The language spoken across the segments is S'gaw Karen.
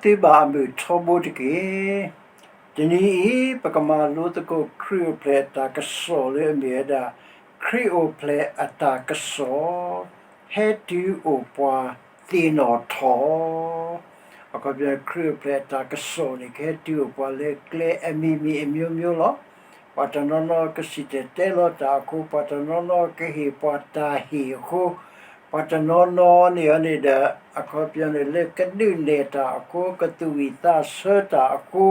သုဘၣ်အမုာ်ထီဘိတက့ၢ်. တနံၤအံၤ ပကမၤလိသကိးခရံာ်အိၣ်ဖျဲၣ်အတၢ်ကစီၣ်လၢအမ့ၢ်ဝဲဒၣ် ခရံာ်အိၣ်ဖျဲၣ်အတၢ်ကစီၣ် ဟဲတုၤအိၣ်ပှၤသ့ၣ်နီၣ်ထီၣ် အခီပညီ ခရံာ်အိၣ်ဖျဲၣ်အတၢ်ကစီၣ်န့ၣ် ကဟဲတုၤအိၣ်ပှၤလၢကျဲအမံၤမံၤအမျိုးမျိုးလီၤ. ပှၤတနီၤနီၤကစံၣ်တဲၤတဲလီၤတၢ်အဃိ, ပှၤတနီၤနီၤကဟ့ၣ်ပှၤတၢ်ဟ့ၣ်အဃိ, ပှၤတနီၤနီၤန့ၣ်အီၤန့ၣ်ဒီး အခီပညီန့ၣ်လၢကဒုးနဲၣ်တၢ်အဃိ, ကသူၣ်ဝံၣ်သးဆၢတၢ်အဃိ,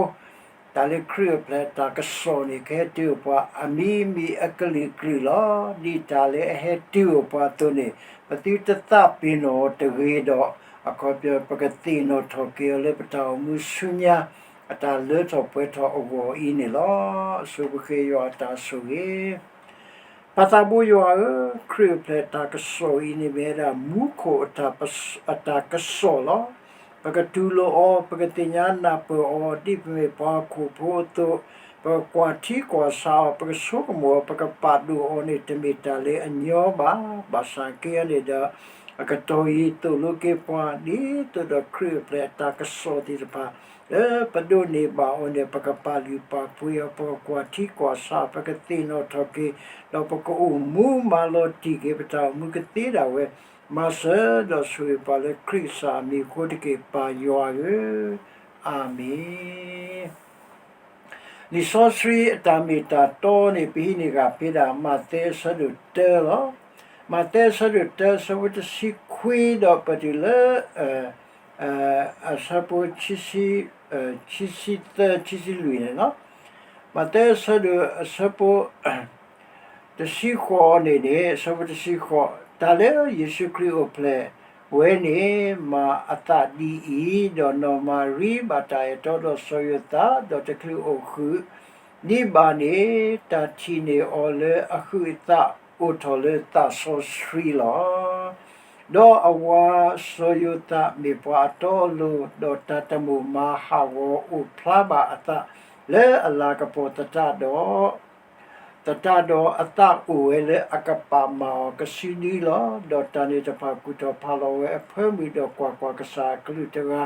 တၢ်လၢခရံာ်အိၣ်ဖျဲၣ်တၢ်ကစီၣ်န့ၣ် ကဟဲတုၤအိၣ်ပှၤအမံၤမံၤအကလုာ်ကလုာ်လီၤ. ဒ်တၢ်လၢအဟဲတုၤအိၣ်ပှၤအသိးန့ၣ် ပသုတသးပ့ၤနီၣ်အီၤတဂ့ၤဒီး အခီပညီ ပကသ့ၣ်နီၣ်ထီၣ်က့ၤအီၤလၢပတၢ်အိၣ်မူဆူညါ အတၢ်လၢထီၣ်ပှဲၤထီၣ်အဂီၢ်အံၤန့ၣ်လီၤ. အဆိပဃ့ယွၤအတၢ်ဆိၣ်ဂ့ၤ ပၢ်သးဘိယွၤဧၢ, ခရံာ်အိၣ်ဖျဲၣ်တၢ်ကစီၣ်အံၤန့ၣ်မ့ၢ်ဝဲဒၣ်မူခိၣ်အတၢ်ကစီၣ်လီၤ. ပကတူၢ်လိာ်အီၤ, ပကသ့ၣ်ညါနၢ်ပၢၢ်အီၤ ဒ်ပမ့ၢ်ပှၤဟီၣ်ခိၣ်ဖိအသိး, ပကကွၢ်ထံကွၢ်ဆးအီၤ, ပကဆိကမိၣ်အီၤ, ပကပာ်ဒိၣ်အီၤန့ၣ် တမ့ၢ်တၢ်လၢအညီဘၣ်. ဘၣ်ဆၣ်က့အီၤန့ၣ်ဒီး အကတီၢ်အံၤသိၣ်လိက့ၤပှၤ ဒ်သိးဒီးခရံာ်အိၣ်ဖျဲၣ်အတၢ်ကစီၣ်သ့ၣ်တဖၣ် လၢပဒိးန့ၢ်ဘၣ်အီၤန့ၣ် ပကပာ်လုၢ်ပာ်ပှ့ၤအီၤ, ပကကွၢ်ထံကွၢ်ဆး, ပကသ့ၣ်နီၣ်ထီၣ်က့ၤ, ဒီးပကအိၣ်မူမၤလီၤတံၢ်က့ၤ ပတၢ်အိၣ်မူကသ့ဒၣ်ဝဲ, မၤစၢၤဒီးဆိၣ်ဂ့ၤပှၤလၢခရံာ်ကစၢ်အမံၤအဃိတက့ၢ် ပၢ်ယွၤဧၢ, အၤမ့ၣ်. လံာ်စီဆှံအတၢ်မ့ၢ်တၢ်တီန့ၣ် ပဟံးန့ၢ်ဂၤဖဲဒၣ် မးသဲအဆၢဒိၣ်တၢလီၤ. မးသဲအဆၢဒိၣ်တၢ အဆၢဖိတဆံခွံဒီးပတုၤလၢ အဆၢဖိ ခံဆံသၢ ခံဆံလွံၢ်န့ၣ်လီၤ. မးသဲအဆၢဒိၣ်အဆၢဖိ တဆံဃိးန့ၣ်န့ၣ် အဆၢဖိတဆံဃိး, တၢ်လၢယ့ၣ်ၡူးခရံာ်အိၣ်ဖျဲၣ်ဝဲန့ၣ် မၤအသးဒ်အံၤ, ဒီးနီၢ်မၤရံဘၣ်တၢ်အဲၣ်တီဒီးစီၤယိၤသး, ဒီးတချုးအိၣ်ဃုာ်ဒံးဘၣ်န့ၣ် တၢ်ထံၣ်န့ၢ်အီၤလၢအဟုးအသးအိၣ်ထီၣ်လၢသးစီဆှံလီၤ. ဒီးအဝၤစီၤယိၤသးမ့ၢ်ပှၤအတီအလိၤ, ဒီးတၢ်တမိၣ်မၤဟးဂီၤအိၣ်ဖျါဘၣ်အသးလၢအလၤကပီၤသတးဒီး သတးဒီးအသးအိၣ်ဝဲလၢအကပာ်မၢ်အီၤကစုဒုလီၤ. ဒီးတၢ်န့ၣ်တဖၣ်ကူၣ်ထီၣ်ဖးလီၤဝဲအဖၢမုၢ်, ဒီးကွၢ်ကွၢ်, ကစၢ်အကလူးတဂၤ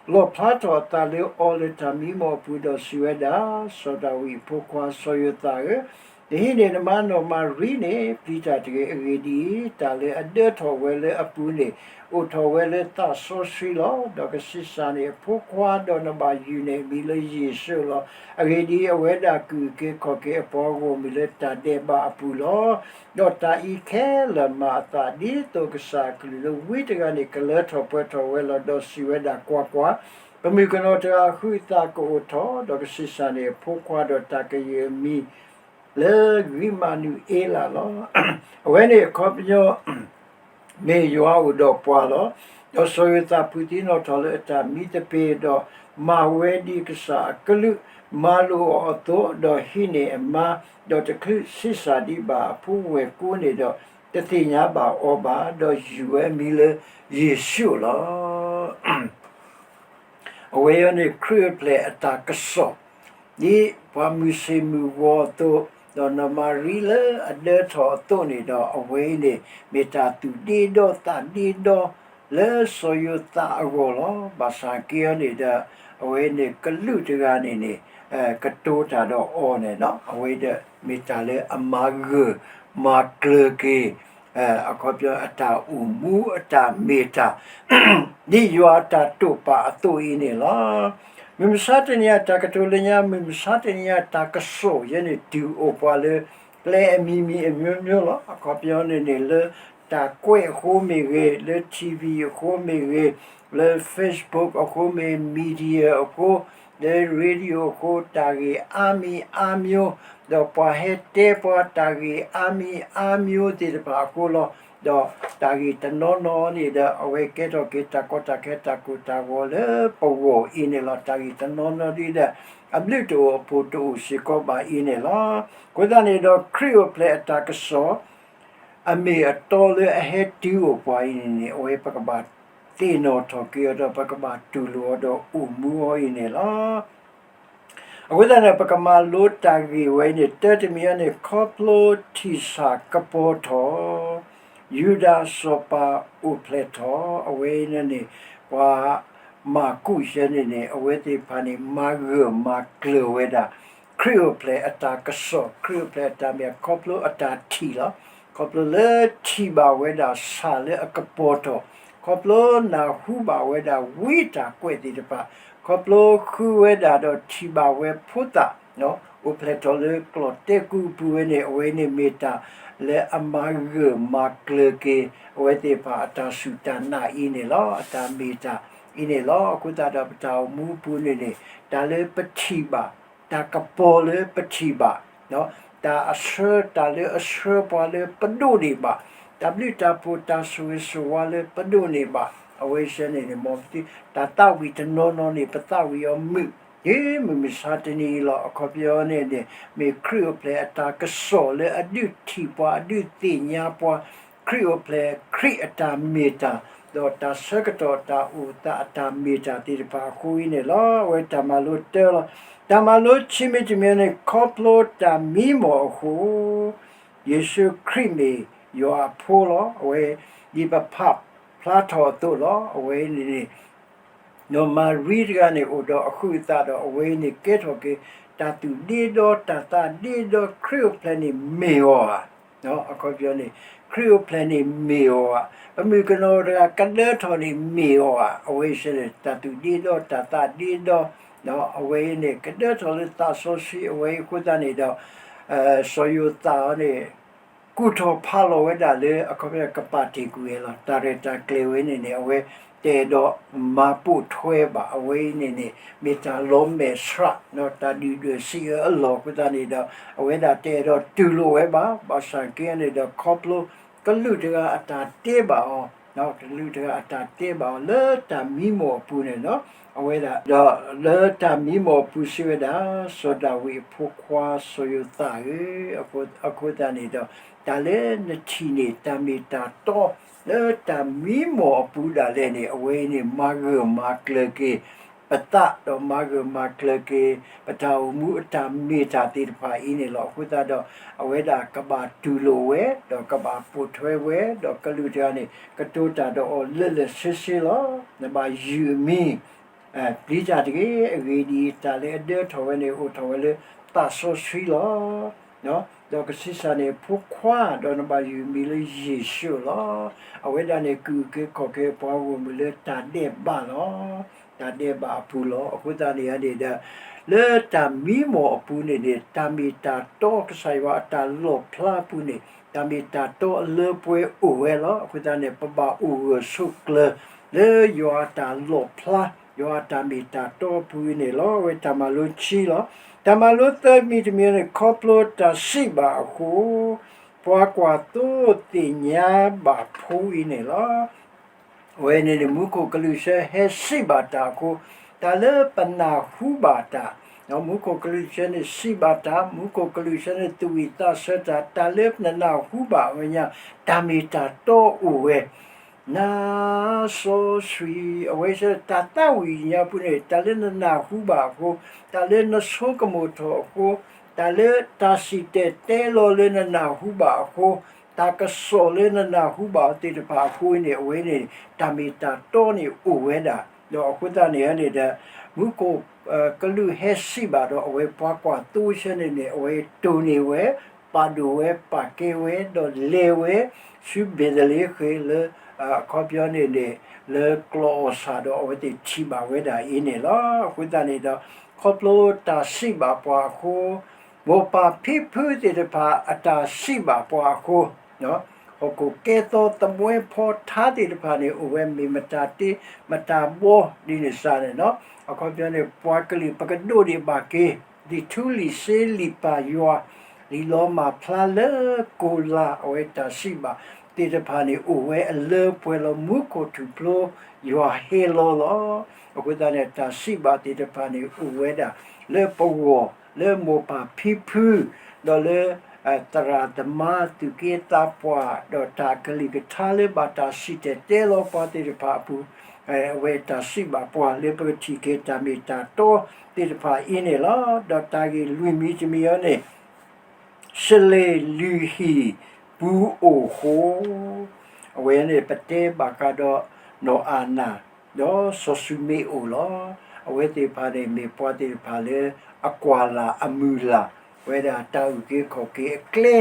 လီၣ်ဖျါထီၣ်အသးလၢအီၤလၢတၢ်မံမီၢ်အပူၤ, ဒီးစံးဝဲဒၣ်, စီၤဒၤဝံးအဖိခွါစီၤယိၤသးဧၢ, နဟံးန့ၢ်နမါနီၢ်မၤရံန့ၣ် ပျံၤတၢ်တဂ့ၤ. အဂ့ၢ်ဒ်အံၤ, တၢ်လၢအဒၢထီၣ်ဝဲလၢအပူၤန့ၣ် အိၣ်ထီၣ်ဝဲလၢသးစီဆှံလီၤ. ဒီးကဆံးစၢ်န့ၢ်အဖိခွါ, ဒီးနဘၣ်ယုၢ်န့ၢ်အမံၤလၢယ့ၣ်ၡူးလီၤ. အဂ့ၢ်ဒ်အံၤ, အဝဲဒၣ်ကအုၣ်က့ၤခီၣ်က့ၤအပှၤဂီၢ်မုၢ်လၢတၢ်ဒဲးဘးအပူၤလီၤ. ဒီးတၢ်အံၤခဲလၢာ်မၤအသးဒ်သိးကစၢ်အကလူးလၢဝံတဂၤန့ၣ် ကလၢထီၣ်ပှဲၤထီၣ်ဝဲလီၤ. ဒီးစံးဝဲဒၣ်, ကွၢ်ကွၢ်, ပမုၣ်ကနီၤတဂၤအဟုးအသးကအိၣ်ထီၣ်, ဒီးကဆံးစၢ်န့ၢ်အဖိခွါ, ဒီးတၢ်ကယုၢ်အမံၤ လၢဧံၤမၤနူၤအ့လးလီၤ. အဝဲန့ၣ်အခီပညီ မ့ၢ်ယွၤအိၣ်ဒီးပှၤလီၤ. ဒီးစီၤယိၤသးဖုးသံနီၣ်ထီၣ်လၢအတၢ်မံသပ့ၤ, ဒီးမၤဝဲဒ်ကစၢ်အကလုးမၤလိာ်အီၤအသိး, ဒီးဟံးန့ၢ်အမါ, ဒီးတချုးဆံးစၢ်ဒံးဘၣ်အဖိဝဲၢ်ကိန့ၣ်ဒီး, တသ့ၣ်ညါဘၣ်အီၤဘၣ်, ဒီးယုၢ်ဝဲအမံၤလၢယ့ၣ်ၡူးလီၤ. အဝဲအံၤန့ၣ် ခရံာ်အိၣ်ဖျဲၣ်အတၢ်ကစီၣ်, ဒ်ပှၤမုၢ်ဆ့ၣ်မုၢ်ဂီၤအသိး, ဒီးနီၢ်မၤရံလၢအဒၢထီၣ်အသိးန့ၣ်ဒီး အဝဲအံၤန့ၣ် မ့ၢ်တၢ်သူၣ်ဒ့ဒီသးဒ့ဒီလၢစီၤယိၤသးအဂီၢ်လီၤ. ဘၣ်ဆၣ်က့အီၤန့ၣ်ဒီး အဝဲန့ၣ်ကလူးတဂၤန့ၣ်န့ၣ် ကတိၤတၢ်ဒီးအီၤန့ၣ်လီၤ. အဝဲဒီးမ့ၢ်တၢ်လၢအမၤဂၢၢ်မၤကျၢၤက့ၤ အခီပညီအတၢ်အိၣ်မူအတၢ်မ့ၢ်တၢ် ဒ်ယွၤအတၢ်တိာ်ပာ်အသိးအံၤန့ၣ်လီၤ. မုၢ်မဆါတနံၤအံၤ တၢ်ကတိၤလၢညါ, မုၢ်မဆါတနံၤအံၤ တၢ်ကစီၣ်ယဲန့ၣ် တုၤအိၣ်ပှၤလၢ ကျဲအမံၤမံၤအမျိုးမျိုးလီၤ. အခီပညီန့ၣ်န့ၣ် လၢတၢ်ကွဲးအဃိမ့ၢ်ဂ့ၤ, လၢ ထံၣ်ဝံၤ အဃိမ့ၢ်ဂ့ၤ, လၢ Facebook အဃိမ့ၢ်, media အဃိ, လၢ radio အဃိ, တၢ်ဂ့ၢ်အါမံၤအါမျိုး, ဒီးပှၤဟဲတဲပှၤတၢ်ဂ့ၢ်အါမံၤအါမျိုးသ့ၣ်တဖၣ်အဃိလီၤ. ဒီးတၢ်ဂ့ၢ်တနီၤနီၤန့ၣ်ဒီး အဝဲကဲထီၣ်က့ၤတၢ်ကီတၢ်ခဲ တၢ်ကိၢ်တၢ်ဂီၤလၢပဂီၢ်အံၤန့ၣ်လီၤ. တၢ်ဂ့ၢ်တနီၤနီၤဒ်ဒီး အဘျုးတအိၣ်အဖှိၣ်တအိၣ်စ့ၢ်ကီးဘၣ်အံၤန့ၣ်လီၤ. အဃိသတးန့ၣ်ဒီး ခရံာ်အိၣ်ဖျဲၣ်အတၢ်ကစီၣ် အမ့ၢ်အတီလၢအဟဲတုၤအိၣ်ပှၤအံၤန့ၣ်န့ၣ် အဝဲပကဘၣ်သ့ၣ်နီၣ်ထီၣ်က့ၤအီၤဒီး ပကဘၣ်တူၢ်လိာ်အီၤဒီးအိၣ်မူအီၤအံၤန့ၣ်လီၤ. အဃိသတးန့ၣ် ပကမၤလိတၢ်ဂ့ၢ်ဝဲအံၤန့ၣ် တၢတမံၤအံၤန့ၣ် ခီဖျိထံၣ်ဆၣ်ကပီၤထီၣ် ယူဒၤစီၤပၤအိၣ်ဖျဲၣ်ထီၣ် အဝဲအံၤန့ၣ်န့ၣ် ပှၤ မၢ်ကူးယဲန့ၣ်န့ၣ် အဝဲသ့ၣ်တဖၣ်န့ၣ် မၤဂၢၢ်မၤကျၢၤဝဲဒၣ် ခရံာ်အိၣ်ဖျဲၣ်အတၢ်ကစီၣ် ခရံာ်အိၣ်ဖျဲၣ်အတၢ်မ့ၢ် ခီဖျိအတၢ်ထံၣ်လီၤ. ခီဖျိလၢထံၣ်ဘၣ်ဝဲဒၣ်ဆၣ်လၢအကပီၤထီၣ်, ခီဖျိနၢ်ဟူဘၣ်ဝဲဒၣ်ဝံတၢ်ကွဲးသ့ၣ်တဖၣ်, ခီဖျိဃုဝဲဒၣ်ဒီးထံၣ်ဘၣ်ဝဲဖိသၣ် အိၣ်ဖျဲၣ်ထီၣ်လၢကျီၢ်တဲကူအပူၤဝဲန့ၣ် အဝဲန့ၣ်မ့ၢ်တၢ်လၢအမၤဂၢၢ်မၤကျၢၤက့ၤ အဝဲသ့ၣ်တဖၣ်အတၢ်စူၢ်တၢ်နာ်အံၤန့ၣ်လီၤ. အတၢ်မ့ၢ်တၢ်အံၤန့ၣ်လီၤ. အဃိသတးဒီးပတၢ်အိၣ်မူအပူၤန့ၣ်န့ၣ် တၢ်လၢပထံၣ်ဘၣ်, တၢ်ကပီၤလၢပထံၣ်ဘၣ်, တၢ်အဆှၢ တၢ်လၢအဆှၢပှၤလၢပဒိးန့ၢ်ဘၣ်, တၢ်ဘျုးတၢ်ဖှိၣ် တၢ်ဆိၣ်ဂ့ၤဆိၣ်ဝါလၢပဒိးန့ၢ်ဘၣ်, အဝဲဆဲန့ၣ်န့ၣ် မ်ပသု တၢ်သးဝံၣ်တနီၤနီၤန့ၣ် ပသးဝံၣ်အီၤမုာ် မုၢ်မဆါတနံၤအံၤလီၤ. အခီပညီန့ၣ်န့ၣ် မ့ၢ်ခရံာ်အိၣ်ဖျဲၣ်အတၢ်ကစီၣ်လၢအဒုးထံၣ်ပှၤ အဒုးသ့ၣ်ညါပှၤ ခရံာ်အိၣ်ဖျဲၣ် ခရံာ်အတၢ်မ့ၢ်တၢ် ဒီးတၢ်ဆၢကတီၢ်တၢ်အိၣ်သးအတၢ်မ့ၢ်တၢ်သ့ၣ်တဖၣ်အဃိအံၤန့ၣ်လီၤ. အဝဲတၢ်မၤလိတၢလီၤ. တၢ်မၤလိဆံမံၤတမံၤန့ၣ် ခီဖျိတၢ်မံမီၢ်အဃိ ယ့ၣ်ၡူးခရံာ်မ့ၢ်ယွၤအဖိလီၤ. အဝဲ ဒ်ပဖးဖျါထီၣ်အသိးလီၤ. အဝဲန့ၣ်န့ၣ် ဒီးမၤရံတဂၤန့ၣ် အိၣ်ဒီးအဟုးအသးဒီး အဝဲအံၤန့ၣ် ကဲထီၣ်က့ၤ တၢ်သူၣ်ဒ့ဒီ တၢ်သးဒ့ဒီ ခရံာ်အိၣ်ဖျဲၣ်န့ၣ်မ့ၢ်အီၤဧါ. အခီပညီန့ၣ် ခရံာ်အိၣ်ဖျဲၣ်န့ၣ်မ့ၢ်အီၤဧါ. ပမုၣ်ကနီၤတဂၤကဒၢထီၣ်န့ၣ်မ့ၢ်အီၤဧါ. အဝဲဆဲန့ၣ် တၢ်သူၣ်ဒ့ဒီ တၢ်သးဒ့ဒီ အဝဲအံၤန့ၣ် ကဒၢထီၣ်လၢသးစီဆှံ အဝဲအံၤအဃိသတးန့ၣ်ဒီး စီၤယိၤသးအံၤန့ၣ် ကူၣ်ထီၣ်ဖးလီၤဝဲဒၣ်လၢ အခီပညီ ကပာ်တ့ၢ်ကွံာ်ဝဲလီၤ. တၢ်ရဲၣ်တၢ်ကျဲၤဝဲန့ၣ်န့ၣ် အဝဲတအဲၣ်ဒိးမၤပိာ်ထွဲဘၣ်. အဝဲအံၤန့ၣ်န့ၣ် မ့ၢ်တၢ်လီၤမဲာ်ဆှး တၢ်ဒုၣ်ဒွဲၣ်စံးအၢအလီၢ်အဃိသတးန့ၣ်ဒီး အဝဲဒၣ်တအဲၣ်ဒိးတူၢ်လိာ်ဝဲဘၣ်. ဘၣ်ဆၣ်က့န့ၣ်ဒီး ခီဖျိကလုာ်တဂၤအတၢ်တဲဘၣ်အီၤ ကလုာ်တဂၤအတၢ်တဲဘၣ်အီၤ လၢတၢ်မံမီၢ်အပူၤန့ၣ်လီၤ. အဝဲဒၣ်ဒီး လၢတၢ်မံမီၢ်အပူၤစံးဝဲဒၣ်, စီၤဒၤဝံးအဖိခွါစီၤယိၤသးဧၢ, အဃိသတးန့ၣ်ဒီး တၢ်လၢနထံၣ်န့ၣ် တၢ်မ့ၢ်တၢ်တီ လၢတၢ်မံမီၢ်အပူၤဒၣ်လဲာ်န့ၣ် အဝဲအံၤန့ၣ် မၤဂၢၢ်မၤကျၢၤက့ၤ ပသးဒီးမၤဂၢၢ်မၤကျၢၤက့ၤ ပတၢ်အိၣ်မူအတၢ်မ့ၢ်တၢ်သ့ၣ်တဖၣ်အံၤန့ၣ်လီၤ. အဃိသတးဒီး အဝဲဒၣ်ကဘၣ်တူၢ်လိာ်ဝဲ ဒီးကဘၣ်ပိာ်ထွဲဝဲ ဒီးကလုာ်တဂၤန့ၣ် ကတိၤတၢ်ဒီးအီၤလၢာ်လၢာ်ဆ့ဆ့လီၤ. နဘၣ်ယုၢ်အမံၤ ပျံၤတၢ်တဂ့ၤ. အဂ့ၢ်ဒ်အံၤ, တၢ်လၢအဒၢထီၣ်ဝဲန့ၣ် အိၣ်ထီၣ်ဝဲလၢသးစီဆှံလီၤ. ဒီးကဆံးစၢ်န့ၣ် ဖိခွါ ဒီးနဘၣ်ယုၢ်အမံၤလၢယ့ၣ်ၡူးလီၤ. အဝဲဒၣ်န့ၣ် ကအုၣ်က့ၤခီၣ်က့ၤပှၤဂီၢ်မုၢ်လၢတၢ်ဒဲးဘးလီၤ. တၢ်ဒဲးဘးအပူၤလီၤ. အဃိသတးန့ၣ်န့ၣ်ဒီး လၢတၢ်မံမီၢ်အပူၤန့ၣ်န့ၣ် တၢ်မ့ၢ်တၢ်တီကစၢ်ယွၤအတၢ်လီၣ်ဖျါအပူၤန့ၣ် တၢ်မ့ၢ်တၢ်တီအလၢပှဲၤအိၣ်ဝဲလီၤ. အဃိသတးန့ၣ် ပဘၣ်အိၣ်ဂၢၢ်ဆိးကျၢၤ လၢယွၤအတၢ်လီၣ်ဖျါ ယွၤအတၢ်မ့ၢ်တၢ်တီအပူၤအံၤန့ၣ်လီၤ. အဝဲတၢ်မၤလိခံလီၤ. တၢ်မၤလိသၢမံၤတမံၤန့ၣ် ခီဖျိတၢ်စံးဘၣ်အဃိ ပှၤကွၢ်သိသ့ၣ်ညါဘၣ်ဖိအံၤန့ၣ်လီၤ. အဝဲန့ၣ်န့ၣ် မူခိၣ်ကလူးဆၢဟဲစံးဘၣ်တၢ်အဃိ တၢ်လၢပနၢ်ဟူဘၣ်တၢ်, မူခိၣ်ကလူးဆၢန့ၣ်စံးဘၣ်တၢ်, မူခိၣ်ကလူးဆၢန့ၣ်သူၣ်ဝံၣ်သးဆၢတၢ်, တၢ်လၢပနနၢ်ဟူဘၣ်အမဲာ်ညါ တၢ်မ့ၢ်တၢ်တီအိၣ်ဝဲ နါစီဆှံ, အဝဲဆၢတၢ်သးဝံၣ်ညါပူၤန့ၣ် တၢ်လၢနနၢ်ဟူဘၣ်အဃိ, တၢ်လၢနဆိကမိၣ်ထီၣ်အဃိ, တၢ်လၢတၢ်စံၣ်တဲၤတဲလီၤလၢနနၢ်ဟူဘၣ်အဃိ, တၢ်ကစီၣ်လၢနနၢ်ဟူဘၣ်အီၤသ့ၣ်တဖၣ်အဃိန့ၣ် အဝဲန့ၣ် တၢ်မ့ၢ်တၢ်တီန့ၣ်အိၣ်ဝဲဒၣ်. ဒီးအဃိသတးန့ၣ်န့ၣ်ဒီး မူခိၣ် ကလူးဟဲစံးဘၣ်ဒီး အဝဲပှၤကွၢ်သိဆၢန့ၣ်န့ၣ် အဝဲတိၢ်န့ၢ်ဝဲ ပာ်ဒိၣ်ဝဲ ပာ်ကဲဝဲ ဒီးလဲၤဝဲ ဆူဘ့းသလ့ဃ့ၣ်လၢ အခီပညီန့ၣ်န့ၣ် လၢကျီၢ်အီၣ်ဆၣ်ဒီး အဝဲသ့ၣ်ထံၣ်ဘၣ်ဝဲဒၣ်အံၤန့ၣ်လီၤ. အဃိသတးန့ၣ်ဒီး ခီဖျိတၢ်စံးဘၣ်ပှၤအဃိ မိၢ်ပၢ်ဖံဖုသ့ၣ်တဖၣ်အတၢ်စံးဘၣ်ပှၤအဃိ ဟီၣ်ခိၣ်ကဲသီသမွဲဖီထါသ့ၣ်တဖၣ်န့ၣ် အိၣ်ဝဲမ့ၢ်မတၤတ့ မတၤဘီဒ်န့ၣ်စ့ၢ်န့ၣ်လီၤ. အခီပညီန့ၣ် ပှၤကလုာ်ပကဒိးန့ၢ်ဘၣ်က့ၤ လံာ်ထူလံာ်စ့လံာ်ပၢ်ယွၤ လံာ်လီၤမၢ်ဖျါလၢကိၢ်လၤ အဝဲတၢ်စံးဘၣ်သ့ၣ်တဖၣ်န့ၣ် အိၣ်ဝဲအလၢပှဲၤလီၤ. မူခိၣ်ထူၣ်ဖျိယွၤဟဲလီၤလီၤ. အဃိသတးန့ၣ် တၢ်စံးဘၣ်သ့ၣ်တဖၣ်န့ၣ် အိၣ်ဝဲဒၣ်လၢပဂီၢ် လၢမိၢ်ပၢ်ဖံဖု ဒီးလၢ သရၣ်သမါသူၣ်က့သးပှၢ် ဒီးတၢ်ကလုၢ်ကထါလၢဘၣ်တၢ်စံၣ်တဲၤတဲလီၤပှၤသ့ၣ်တဖၣ်အပူၤ အဝဲတၢ်စံးဘၣ်ပှၤလၢပကထံၣ်က့ၤတၢ်မ့ၢ်တၢ်တီသ့ၣ်တဖၣ်အံၤန့ၣ်လီၤ. ဒီးတၢ်ဂ့ၢ်လွံၢ်မံၤတမံၤအံၤန့ၣ် စလ့ၣ်လုၢ်ဟံၣ်ပူၤအိၣ်ဃိ အဝဲန့ၣ်ပတဲဘၣ်ဃးဒီးနီၢ်အၤနၤ ဒီးစီၤၡူမ့အိၣ်လီၤ. အဝဲသ့ၣ်တဖၣ်န့ၣ် မ့ၢ်ပှၤသ့ၣ်တဖၣ်လၢ အကွၢ်လၢ်အမုၢ်လၢ် ဝဲဒၣ်တၢ်အုၣ်က့ၤခီၣ်က့ၤအကျဲ,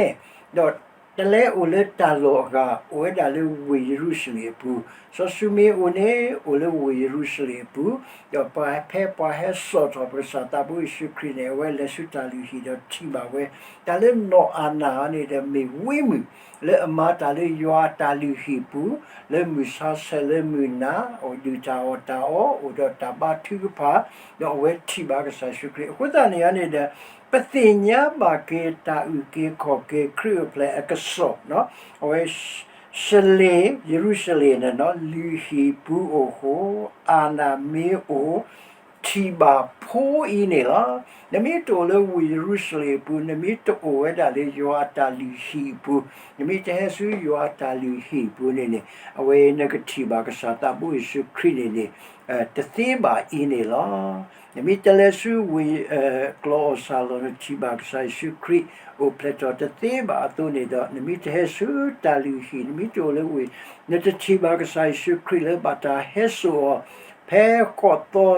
ဒီးတလဲၤအိၣ်လၢတၢ်လီၢ်အဂၤ, အိၣ်ဝဲဒၣ်လၢဝ့ၢ်ယရူၤၡလ့ၣ်အပူၤ, စီၤၡူမ့အိၣ်န့ၣ် အိၣ်လၢဝ့ၢ်ယရူၤၡလ့ၣ်အပူၤ, ဒီးပှၤဖဲပှၤဟဲစိာ်ထီၣ်ပကစၢ်သးဘိယ့ၣ်ၡူးခရံာ်န့ၣ် အဝဲလဲၤဆူတၢ်လုၢ်ဟံၣ်ဒီးထံၣ်ဘၣ်ဝဲ, တၢ်လၢနီၢ်အၤနၤန့ၣ်ဒီးမ့ၢ်ဝ့ၢ်မုၢ် လၢအမၤတၢ်လၢယွၤအတၢ်လုၢ်ဟံၣ်အပူၤ, လၢမုၢ်ဆါဆဲးလၢမုၢ်နၤ, အိၣ်ဒုၣ်တၢ်အီၣ်တၢ်အီ, အိၣ်ဒီးတၢ်ဘါထုကဖၣ်, ဒီးအဝဲထံၣ်ဘၣ်ကစၢ်ယ့ၣ်ၡူးခရံာ်. အဃိသတးန့ၣ်န့ၣ်ဒီး ပသ့ၣ်ညါဘၣ်က့ၤတၢ်အုၣ်က့ၤခီၣ်က့ၤခရံာ်အိၣ်ဖျဲၣ်အကစီၣ်, အဝဲ ရှလ့ၣ်, ယရူၤၡလ့ၣ်န့ၣ် လုၢ်ဟံၣ်ပူၤအိၣ်ဃိ, အၤနၤမ့အိၣ်, ထံၣ်ဘၣ်ဖိအံၤန့ၣ်လီၤ. နမ့ၢ်တအိၣ်လၢဝ့ၢ်ယရူၤၡလ့ၣ်အပူၤ, နမ့ၢ်တအိၣ်ဝဲဒၣ်လၢယွၤအတၢ်လုၢ်ဟံၣ်အပူၤ, နမ့ၢ်တဟဲဆူယွၤအတၢ်လုၢ်ဟံၣ်အပူၤန့ၣ်န့ၣ်, အဝဲနကထံၣ်ဘၣ်ကစၢ်သးဘိယ့ၣ်ၡူးခရံာ်န့ၣ်န့ၣ် တသ့ဘၣ်အံၤန့ၣ်လီၤ. နမ့ၢ်တလဲၤဆူဝ့ၢ် ကျီၢ်အီၣ်ဆၣ်လီၢ် နထံၣ်ဘၣ်ကစၢ်ယ့ၣ်ၡူးခရံာ်အိၣ်ဖျဲၣ်ထီၣ်တသ့ဘၣ်အသိးန့ၣ်ဒီး, နမ့ၢ်တဟဲဆူတၢ်လုၢ်ဟံၣ်, နမ့ၢ်တအိၣ်လၢဝ့ၢ်, နတထံၣ်ဘၣ်ကစၢ်ယ့ၣ်ၡူးခရံာ်လၢဘၣ်တၢ်ဟဲစိာ်အီၤ ဖဲဃိးသီ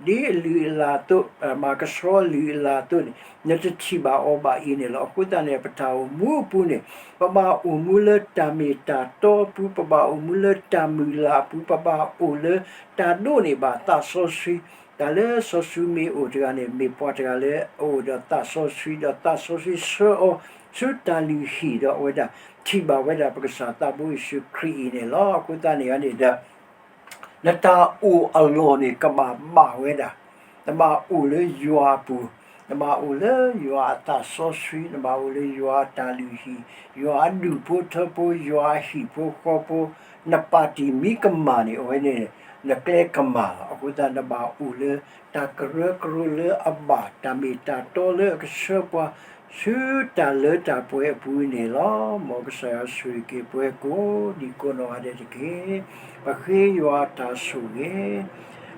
ဒီးဒ်အလုၢ်အလၢ်အသိး, မၤကဆှီအလုၢ်အလၢ်အသိးန့ၣ်, နတထံၣ်ဘၣ်အီၤဘၣ်အံၤန့ၣ်လီၤ. အဃိသတးန့ၣ် ပတၢ်အိၣ်မူအပူၤန့ၣ်, ပဘၣ်အိၣ်မူလၢတၢ်မ့ၢ်တၢ်တီအပူၤ, ပဘၣ်အိၣ်မူလၢတၢ်မုၢ်လၢ်အပူၤ, ပဘၣ်အိၣ်လၢတၢ်ဒိးန့ၢ်ဘၣ်သးစီဆှံ, တၢ်လၢစီၤၡူမ့အိၣ်တဂၤန့ၣ် မ့ၢ်ပှၤတဂၤလၢအအိၣ်ဒီးသးစီဆှံ, ဒီးသးစီဆှံဆှၢအီၤဆူတၢ်လုၢ်ဟံၣ်, ဒီးအဝဲဒၣ်ထံၣ်ဘၣ်ဝဲဒၣ်ပကစၢ်သးဘိယ့ၣ်ၡူးခရံာ်အံၤန့ၣ်လီၤ. အဃိသတးန့ၣ်န့ၣ်ဒီး နတၢ်အိၣ်အလီၢ်န့ၣ် ကဘၣ်ဘၣ်ဝဲဒၣ်, နဘၣ်အိၣ်လၢယွၤအပူၤ, နဘၣ်အိၣ်လၢယွၤအသးစီဆှံ, နဘၣ်အိၣ်လၢယွၤအတၢ်လုၢ်ဟံၣ်, ယွၤအဒူၣ်ဖိထၢဖိ, ယွၤအဟံၣ်ဖိဃီဖိ, နပၢ်တံၢ်မံကမၣ်န့ၣ် အဝဲန့ၣ် နကျဲကမၣ်လီၤ. အဃိသတး နဘၣ်အိၣ်လၢတၢ်ကရၢကရိလၢအဘၣ်, တၢ်မ့ၢ်တၢ်တီလၢအကဆှၢပှၤ ဆူတၢ်လၢတၢ်ပှဲၤအပူၤန့ၣ်လီၤ. မ်ကစၢ်ယွၤဆိၣ်ဂ့ၤက့ၤပှၤကိးဒံကိးနီၢ်ဂၤဒဲးတက့ၢ်. ပဃ့ယွၤအတၢ်ဆိၣ်ဂ့ၤ.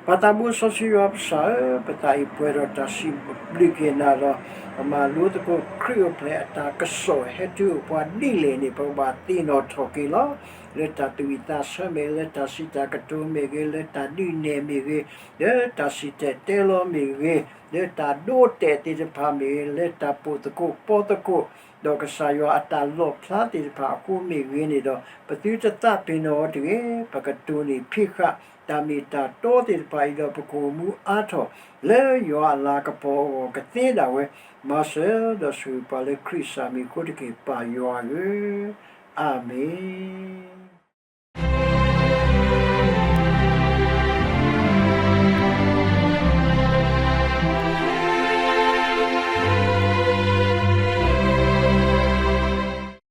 ပၢ်သးဘိစီဆှံယွၤပကစၢ်ဧၢ, ပသးအံၤပှဲၤဒီးတၢ်စံးဘျုးက့ၤနၤဒီး, ပမၤလိသကိးခရံာ်အိၣ်ဖျဲၣ်အတၢ်ကစီၣ်ဟဲတုၤအိၣ်ပှၤဒ်လဲၣ်န့ၣ် ပကဘၣ်သ့ၣ်နီၣ်ထီၣ်က့ၤလီၤ. လၢတၢ်သူၣ်ဝံၣ်သးဆၢမ့ၢ်ဂ့ၤ, လၢတၢ်စံးတၢ်ကတိၤမ့ၢ်ဂ့ၤ, လၢတၢ်ဒုးနဲၣ်မ့ၢ်ဂ့ၤ, လၢတၢ်စံၣ်တဲၤတဲလီၤမ့ၢ်ဂ့ၤ, လၢတၢ်ဒိတဲာ်သ့ၣ်တဖၣ်မ့ၢ်ဂ့ၤ, လၢတၢ်ပိာ်သကိးပီသကိး, ဒီးကစၢ်ယွၤအတၢ်လီၣ်ဖျါသ့ၣ်တဖၣ်အဃိမ့ၢ်ဂ့ၤန့ၣ်ဒီး, ပသုတသးပ့ၤနီၣ်အီၤတဂ့ၤ. ပကတိၢ်န့ၢ်ဖံးဃာ်တၢ်မ့ၢ်တၢ်တီသ့ၣ်တဖၣ်အံၤဒီး ပကအိၣ်မူအါထီၣ် လၢယွၤအလၤကပီၤအဂီၢ်ကသ့ဒၣ်ဝဲ, မၤစၢၤဒီးဆိၣ်ဂ့ၤပှၤလၢခရံာ်စၢ်မံၤအဃိတက့ၢ် ပၢ်ယွၤဧၢ, အၤမ့ၣ်.